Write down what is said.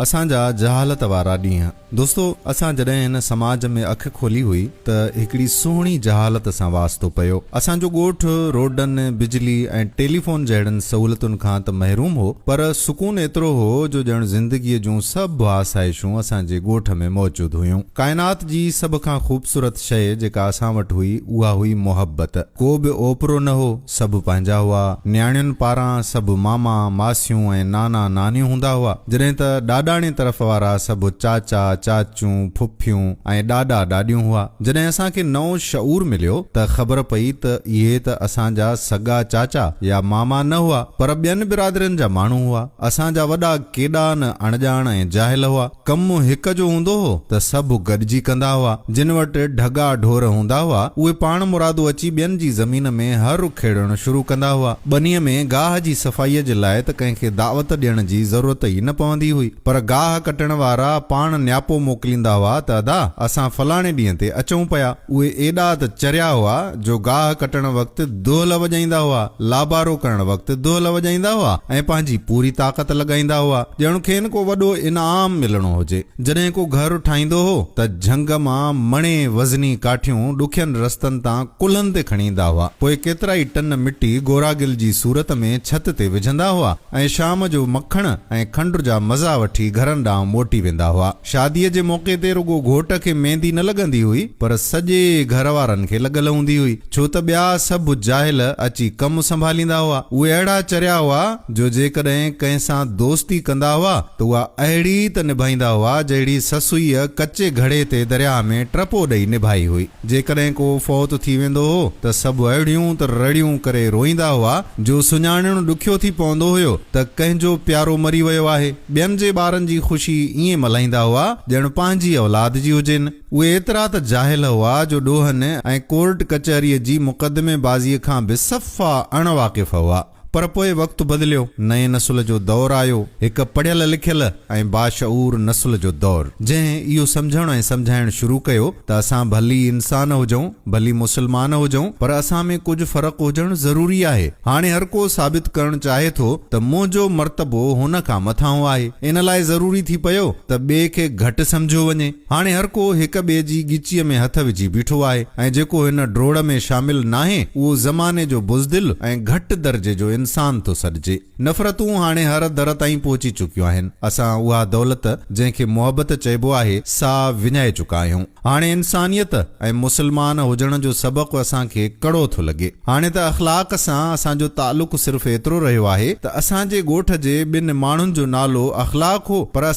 اسان جا جهالت وارا ڏينهن. دوستو اسان جڏهن هن سماج ۾ اک کولي هئي ته هڪڙي سهڻي جهالت سان واسطو پيو. اسان جو ڳوٺ روڊن، بجلي ۽ ٽيليفون جهڙن سهولتن کان ته محروم هو پر سڪون ايترو هو جو ڄڻ زندگيء جون سڀ آسائشون اسان جي ڳوٺ ۾ موجود هيون. ڪائنات جي سڀ کان خوبصورت شيء جيڪا اسان وٽ هئي اها هئي محبت. ڪو به اوپرو نه هو. سڀ پنهنجا هئا. نياڻين پاران سڀ ماما، ماسيون ۽ نانا نانيون هوندا هئا. جڏهن ته ڏاڏاڻي طرف وارا سڀ چاچا، چاچيون، ڦڦيون ۽ ڏاڏا ڏاڏيون هئا. جڏهن اسان کي نئون شعور مليو ته خبر پئي ته اهي ته اسان جا سڳا چاچا يا ماما نه هئا پر ٻين برادرين جا ماڻهو هئا. اسان جا وڏا ڪيڏا نه اڻڄاڻ ۽ جاهل هئا. ڪم هڪ جو هوندو هو ته سڀ گڏجي ڪندا هئا. جن وٽ ڍڳا ڍور هوندا هئا، اهي پاڻ مرادو اچي ٻين جي زمين ۾ هر کيڙڻ شروع ڪندا هئا. ٻنيء ۾ گاهه جي صفائيء جي لاء ته ڪنهن کي دعوت ڏيڻ جي ضرورت ئي نه پوندي هئي، پر گاهه ڪٽڻ وارا پاڻ نياپو موڪليندا هئا ته ادا، اسان فلاڻي ڏينهن تي اچون پيا. اهي ايڏا ته چريا هئا جو گاهه ڪٽڻ وقت دهل وڄائيندا هئا، لابارو ڪرڻ وقت دهل وڄائيندا هئا ۽ پنهنجي پوري طاقت لڳائيندا هئا، ڄڻ کين ڪو وڏو انعام ملڻو هجي. جڏهن ڪو گهر ٺاهيندو هو ته جهنگ مان مڻي وزني ڪاٺيون ڏکين رستن تان ڪلهن تي کڻي ايندا هئا. پوء ڪيترائي ٽن مٽي گوراگل جي صورت ۾ ڇت تي وجهندا هئا ۽ شام جو مکڻ ۽ کنڊ جا مزا وٺي گهرن ڏانهن موٽي ويندا هئا. شاديء جي موقعي تي رڳو گهوٽ کي ميندي نه لڳندي هئي، پر سڄي گهر وارن کي لڳل هوندي هئي، ڇو ته ٻيا سڀ جاهل اچي ڪم سنڀاليندا هئا. اهي اهڙا چريا هئا، جو جيڪڏهن ڪنهن سان دوستي ڪندا هئا ته اها اهڙي ته نڀائيندا هئا، جهڙي سسئيء ڪچي گهڙي تي درياهه ۾ ٽپو ڏئي نڀائي هئي. جيڪڏهن ڪو فوت ٿي ويندو هو ته سڀ اهڙيون ته رڙيون ڪري روئيندا هئا جو سڃاڻڻ ڏکيو ٿي پوندو هيو ته ڪنهن جو پيارو مري ويو آهي. ٻين جي ٻارن جي خوشي ائين ملهائيندا هئا ڄڻ پنهنجي اولاد جي هجين. اهي ايترا ته جاهل هئا جو ڏوهن ۽ ڪورٽ ڪچهريء جي مقدمي بازيء کان به صفا اڻ واقف هئا. پر پوء وقت بدليو، نئين نسل جو دور آيو، هڪ پڙهيل لکيل ۽ باشعور نسل جو دور، جنهن اهو سمجهڻ ۽ سمجهائڻ شروع ڪيو ته اسان ڀلي انسان هجون، ڀلي مسلمان هجون، پر اسان ۾ ڪجهه فرق هجڻ ضروري آهي. هاڻي هر ڪو ثابت ڪرڻ چاهي ٿو ته منهنجو مرتبو هن کان مٿانهون آهي. ان لاء ضروري ٿي پيو ته ٻئي کي گهٽ سمجهيو وڃي. هاڻي هر ڪو هڪ ٻئي جي ڳچيء ۾ هٿ وجهي بيٺو آهي ۽ جيڪو هن ڊوڙ ۾ شامل ناهي اهو زماني جو بزدل ۽ گهٽ درجي جو انسان ٿو سڏجي. نفرتون هاڻي هر در تائين پهچي چڪيون آهن. اسان اها دولت جنهن کي محبت چئبو آهي سا وڃائي چڪا آهيون. هاڻي انسانيت ۽ مسلمان هجڻ جو سبق اسان کي ڪڙو ٿو لڳي. هاڻي ته اخلاق سان اسان جو تعلق صرف ايترو رهيو آهي ته اسان جي ڳوٺ جي ٻن ماڻهن جو نالو اخلاق هو پر.